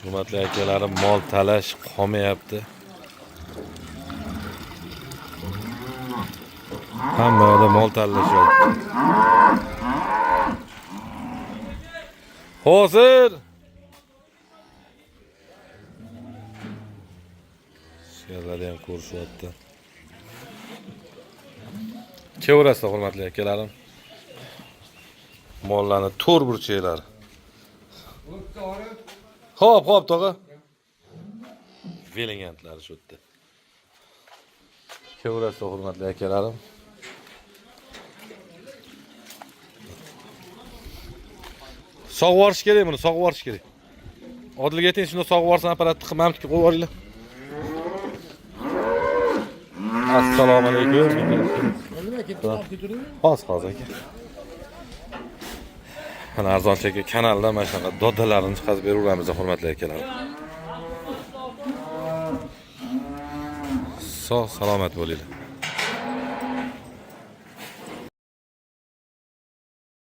Hurmatli akalarim, mol talash qolmayapti. Hamma yoqda mol tanlashyapti. Hozir sigirlarni ham ko'rishyapti. Kelaverasizlar, hurmatli akalarim. Mollarni to'rt burchaklari. Xo'p, xo'p, tog'a. Velingantlari shu yerda. Kelaverasizlar, hurmatli akalarim. Sog'ib yuborish kerak buni, sog'ib yuborish kerak. Odilga ayting, shunda sog'ib yuborsin apparatni qilib, mana qo'yib yuboringlar. Assalomu alaykum. Hozir, hozir aka. Mana Arzonchi aka kanalda mana shunaqa dodalarini chiqarib beraveramiz, hurmatli akalar. Sog' salomat bo'linglar.